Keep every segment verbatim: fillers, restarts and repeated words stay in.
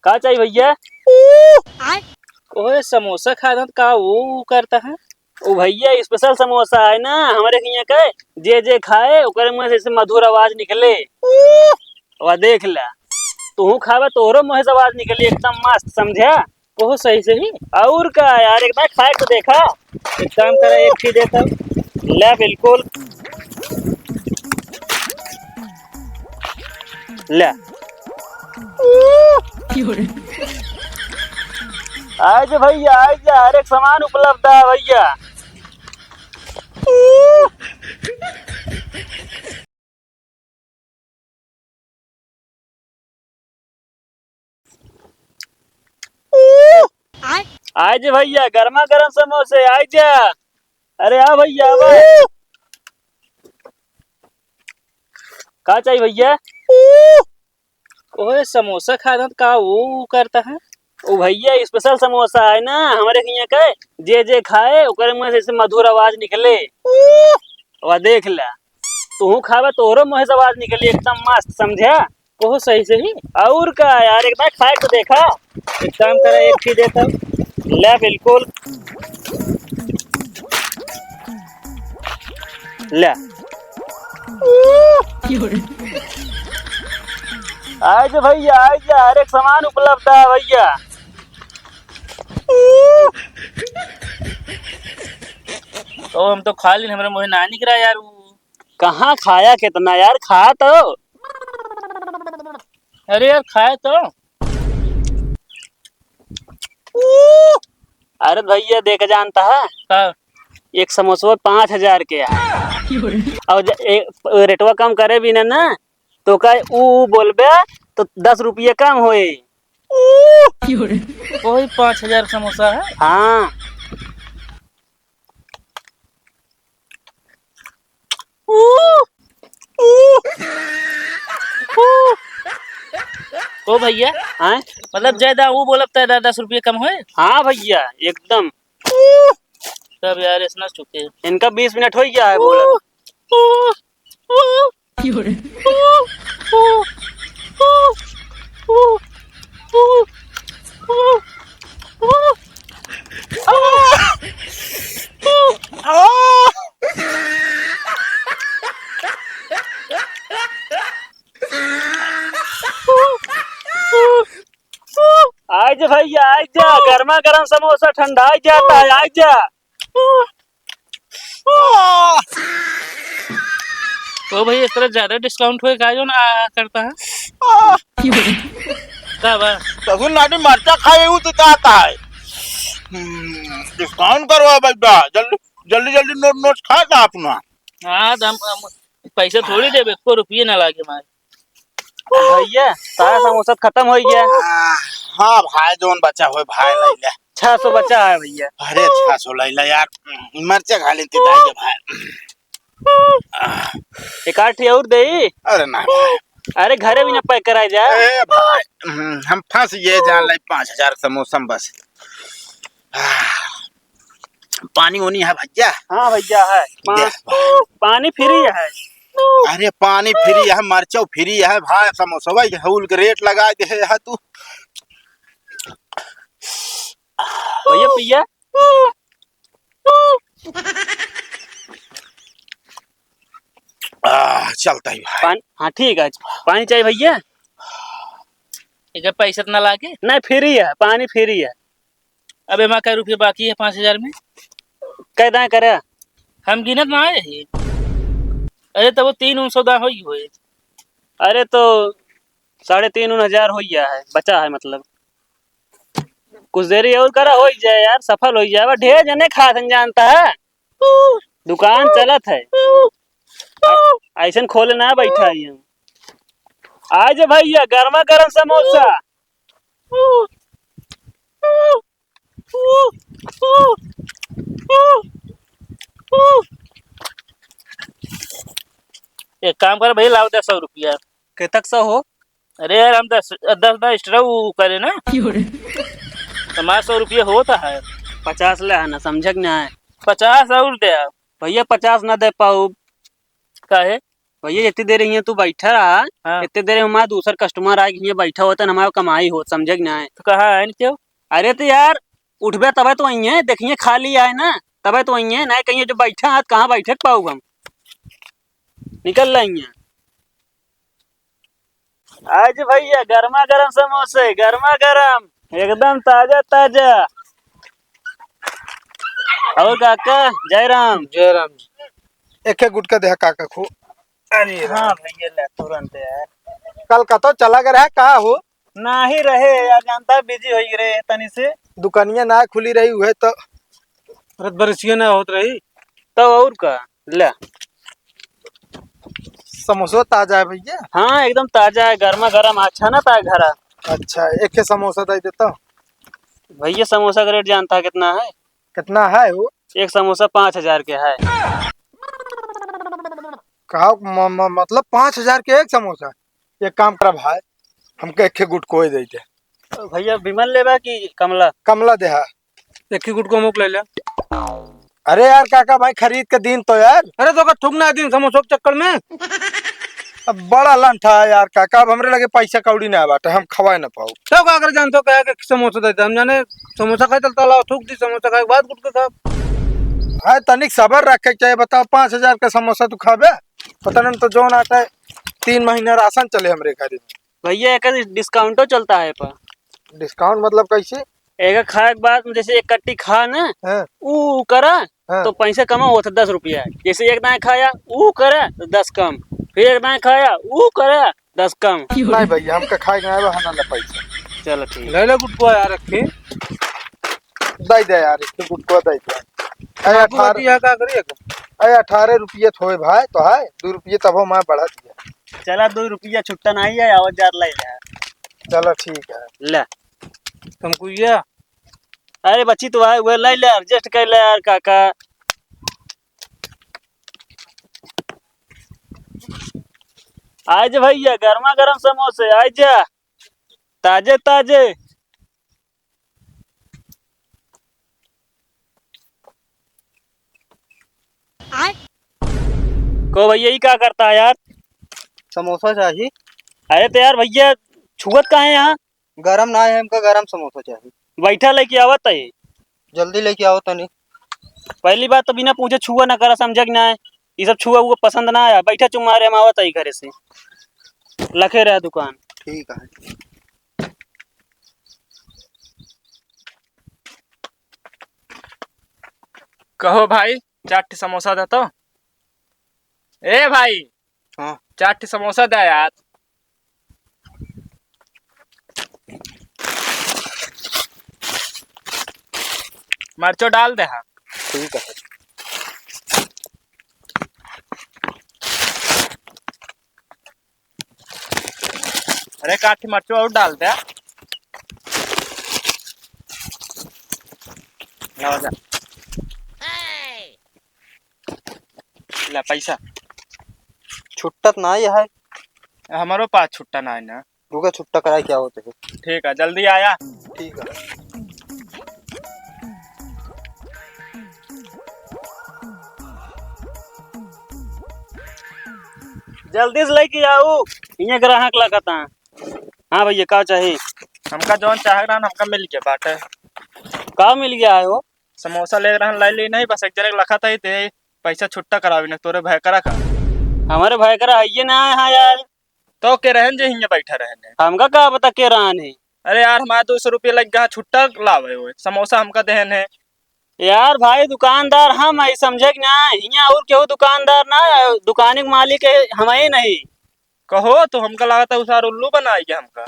का चाहिए भइया? ओए, समोसा खात हन, का ऊ, ऊ करत है? ओ भइया, special समोसा है ना हमरे हियाँ के, जे जे खाए ओकरे मुँह से ऐसे मधुर आवाज निकले। वाह, देख ला, तूहू खाबा, तोहरो मुँह से आवाज निकली, एकदम मस्त, समझा? ओहो, सही सही। और का यार, एक बार खाए तो देखा। एक काम करा, एक चीज देता। ले, बिल्कुल। ले। आइ जा भइया, आइ जा, हर एक सामान उपलब्ध है भइया। आइ जा भइया, गरमा गरम समोसे, आइ जा। अरे आ भइया, आवा। का चाहिए भइया? ओए, समोसा खात हन, का ऊ, ऊ करत है? ओ भइया, special समोसा है ना हमरे हियाँ के, जे जे खाए ओकरे मुँह से ऐसे मधुर आवाज निकले। वाह, देख ला, तूहू खाबा, तोहरो मुँह से आवाज निकली, एकदम मस्त, समझा? ओहो, सही सही। और का यार, एक बार खाए तो देखा। एक काम करा, एक चीज देता। ले, बिल्कुल। ले। आइ जा भइया, आइ जा, हर एक सामान उपलब्ध है भइया। तो हम तो खा लीन, हमरे मुँह ना निकरा यार। ऊ कहाँ खाया कितना यार, खा तो। अरे यार, खाया तो। अरे भइया, देख, जानता है? हाँ। एक समोसवा पाँच हजार के है। और ज-, ए, रेटवा कम करे भी ना, ना, तो का ऊ, ऊ बोलबे तो दस रुपये कम होए। वही पाँच हजार समोसा है। हाँ। ओ भइया, हाँ? मतलब, ज्यादा ऊ बोलब त दस रुपये कम होए? हाँ भइया, एकदम। तब यार, इतना चुके। इनका बीस मिनट हो गया है बोला। आइ जा भइया, आइ जा, गरमा गरम समोसा ठंडा आइ जाता है, आइ जा। ओ भइया, इस तरह ज्यादा discount होए का जो ना करता है? का बा? तभी नाटी मरचा खाए हूँ तो चाहता है। हम्म, discount करवा बेटा, जल्दी, जल्दी, जल्दी नोट, नोट खा था अपना। हाँ, तो हम, हम पैसे थोड़ी देबे, एको रुपये ना लागे हमारे। भइया, सारा समोसा खतम होइ गया। आ, हाँ भाई, जौन बचा होए भाई, लइ ले। छह सौ बचा है भइया। अरे, छह सौ लइ ले यार, मरचा खा लेते दाई के भाई। एक आठ ठे और देई? अरे ना भाई। अरे, घरे भी ना pack कराए जा। ए भाई, हम्म, हम फंस गए, जान ले, पाँच हजार समोसा में बस। पानी ओनी है भइया? हाँ भइया है। पा-, दे भाई। पानी free है। अरे पानी free है, मरचौ free है भाई, समोसवा के हौल के rate लगा दे है तू। भइया पिया। आ, चलता ही भाई। पानी, हाँ ठीक है। पानी चाहिए भइया? इधर पैसा इतना लागे? नहीं, free है, पानी free है। अब एमा कै रुपया बाकी है पाँच हजार में? कै दाएँ करे? हम गिनत ना आए ही। अरे, तब वो तीन उन सौ दा होई होए। अरे, तो साढ़े तीन उन हजार होई गया है, बचा है मतलब। कुछ देरी और करा, होई जाए यार, सफल होई जाए। अब ढेर जने खात हैं, जानता है, दुकान चलत है। ऐसन खोले ना बैठा ही हम। आज भइया, गरमा गरम समोसा। एक काम कर भइया, लाओ दस सौ रुपया। केतक सौ हो? अरे यार, हम दस, दस ना extra वो करे ना। क्यों रे? तो हमारा सौ रुपया होता है। पचास ले है ना, समझक ना है। पचास और दे। भइया, पचास ना दे पाउब। काहे? भैया, इतनी देर हियाँ तू बैठा रहा, हाँ। इतनी देर हमारा दूसर customer आए, हियाँ बैठा होता न, हमारा कमाई होत, समझे कि नाहीं? तो कहाँ है इनके? अरे तो यार, उठबे तबे तो वहीं है, देखिए खाली आए ना, तबे तो वहीं है, नाहीं कहीं जो बैठा है, कहाँ बैठे के पाऊँ हम? निकल रही हैं। आज भैया गरमा गरम समोसे, गरमा गरम, एकदम ताजा ताजा। और काका, जय राम। जय राम जी। एक एक गुटका देहा काका खो। अरे हाँ राम। भैया, ले तुरंत यार। कल का तो चला गया रहा, का हो? नाही रहे यार, जानता है, busy होई रहे तनी से। दुकानिया ना खुली रही हुए तो। रत बरसिया ना होत रही। तो और का? ले। समोसा ताजा है भैया? हाँ, एकदम ताजा है, गरमा गरम, अच्छा ना था घरा। अच्छा, एक के समोसा दे देता। भैया, समोसा का rate जानता है कितना है? कितना है वो? एक समोसा पाँच हजार के है। का म-, म-, मतलब पाँच हजार के एक समोसा? एक काम करा भाई, हमके एक गुटको ही दे दे। भैया, विमल लेबा कि कमला? कमला देहा। एक ही गुटको मुक ले ले। अरे यार काका भाई, खरीद के दिन तो यार। अरे तो का थूक ना दिन समोसों के चक्कर में। अब बड़ा लंठा है यार काका, अब हमरे लगे पैसा कौड़ी ना बाटे, हम खवाए ना पाऊ। तो का अगर जानतो कहे कि समोसा देता, हम जाने समोसा खाए चलता लाओ, थूक दी समोसा खाए के बाद गुटका खाब। भाई तनिक सबर रखे के चाहिए, बताओ पाँच हजार का समोसा तू खाबे, पता नहीं तो जोन आटा है, तीन महीना राशन चले हमरे घरे में। भैया, एक discount-ओ चलता है पर। Discount मतलब कैसे? एक खाए के बाद में जैसे एक कट्टी खा ना, हाँ। ऊ करा, हाँ। तो पैसा कमा होता दस रुपया। जैसे एक दाएं खाया, ऊ करा, तो दस कम। फिर एक दाएं खाया, ऊ करा, दस कम। नहीं भैया, हमका खाए के ना बा, हना ले पैसा। चलो ठीक। ले ले गुटकुआ यार, रखे। दे दे यार, एक गुटकुआ दे दे। अरे बाबू अठारह, अभी यहाँ का करिए? अरे अठारह रुपये थोए भाई, तो है, दो रुपये तब हम बढ़ा दिया। चला, दो रुपया छुट्टा नहीं है, आवत जात ले ले। चलो ठीक है। ले। तुमको ये? अरे बच्ची तो है, वह ले ले, adjust कर ले यार काका। आए जा भैया, गर्मा गर्म समोसे, आए जा, ताजे ताजे। आय। को भैया, ई का करता है यार? समोसा चाही। अरे तो यार भैया, छुअत काहे यहाँ? गरम ना है, हमका गरम समोसा चाही। बैठा, लेके आवत है। जल्दी लेके आओ तनी। पहली बात तो बिना पूछे छुआ ना करा, समझा कि ना? ये सब छुआ हुआ पसंद ना आया। बैठा चुप मारे, हम आवत है घरे से। लखे रहा दुकान। ठीक है। कहो भाई, चार ठे समोसा दे तो। ए भाई, हाँ। चार ठे समोसा दे यार। मरचो डाल दे, हाँ। ठीक है। अरे, काठी मरचो और डाल दे। लाओ जा। ला पैसा। छुट्टा तो ना ही है। हमारो पास छुट्टा ना है ना। रुका, छुट्टा कराए क्या होते है। ठीक है, जल्दी आया। ठीक है। जल्दी से लेके आओ, इहाँ ग्राहक लागता। हाँ भैया, का चाही? हमका जौन चाहे रहन, हमका मिल गया बाटे। का मिल गया है वो? समोसा ले रहन, लाई ली नहीं, बस एक जने लखा था ही ते पैसा छुट्टा करावी ना, तोरे भाई करा का? हमारे भाई करा है ये ना है, हाँ यार। तो के रहन जे हियाँ बैठा रहन है? हमका का पता के रहन है? अरे यार, हमारा दो सौ रुपया लग गया, छुट्टा लावे हुए, समोसा हमका देहन है। यार भाई, दुकानदार हम है, समझे कि ना? हियाँ और केहू दुकानदार ना है, दुकान के मालिक है, हम ही नहीं। कहो तो हमका लागत है उसार उल्लू बनाई के हमका।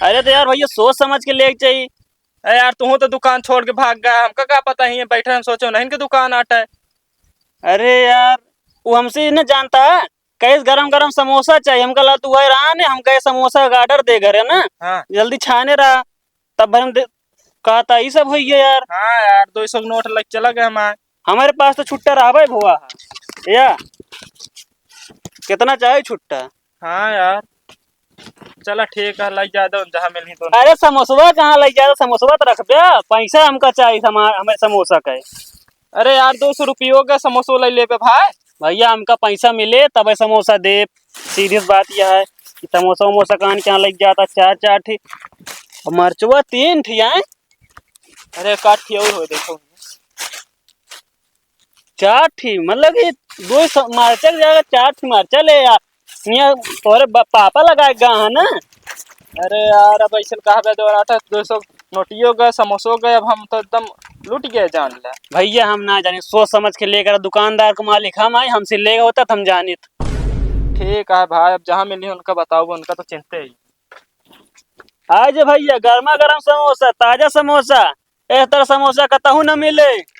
अरे तो यार भैया, सोच समझ के लेके चाहिए। अरे यार, तू तो दुकान छोड़ के भाग गया, हमका का पता ही है, बैठे हम सोचो नहीं कि दुकान आटा है। अरे यार, वो हमसे न जानता है, कहे गरम गरम समोसा चाहिए, हमका ला तू वही रहा ने, हम कहे समोसा का order दे घरे ना, हाँ। जल्दी छाने रहा, तब भर हम दे-, कहा था, "ई सब होई गया यार।" हाँ यार, दो सौ का नोट लग चला गया हमारे। हमारे पास तो छुट्टा रहबे भुआ है। या, कितना चाहे छुट्टा? हाँ यार, चला ठीक है, लग जा दो, जहाँ मिलही तो। अरे समोसवा कहाँ लग जा, समोसवा तो रख दे, पैसा हमका चाहिए, हमारे, हमारे समोसा का है। अरे यार, दो सौ रुपयों का समोसा ले लेबे भाई। भैया, हमका पैसा मिले तबे समोसा देब। सीधी सी बात यह है कि समोसा वमोसा कान के यहाँ लग जाता, चार चार ठी और मरचुआ तीन ठी आए। अरे, एक आध ठी और हो, देखो। चार ठी, मतलब कि दो स-, मरचा के जगह चार ठी मरचा ले यार। यहाँ तोरे ब-, पापा लगाए गा है ना। अरे यार, अब ऐसे कहा बे, दो आठ दो सौ नोटियो गए, समोसो गए, अब हम तो एकदम लूट गए जान ले। भैया, हम ना जाने, सोच समझ के लेकर दुकानदार को मालिक हम आए, हमसे लेगा होता तो हम जानित। ठीक है भाई, अब जहाँ मिली उनका बताओ, उनका तो चिंते ही। आज भैया, गर्मा गर्म समोसा, ताजा समोसा, एह तरह समोसा कतहू न मिले।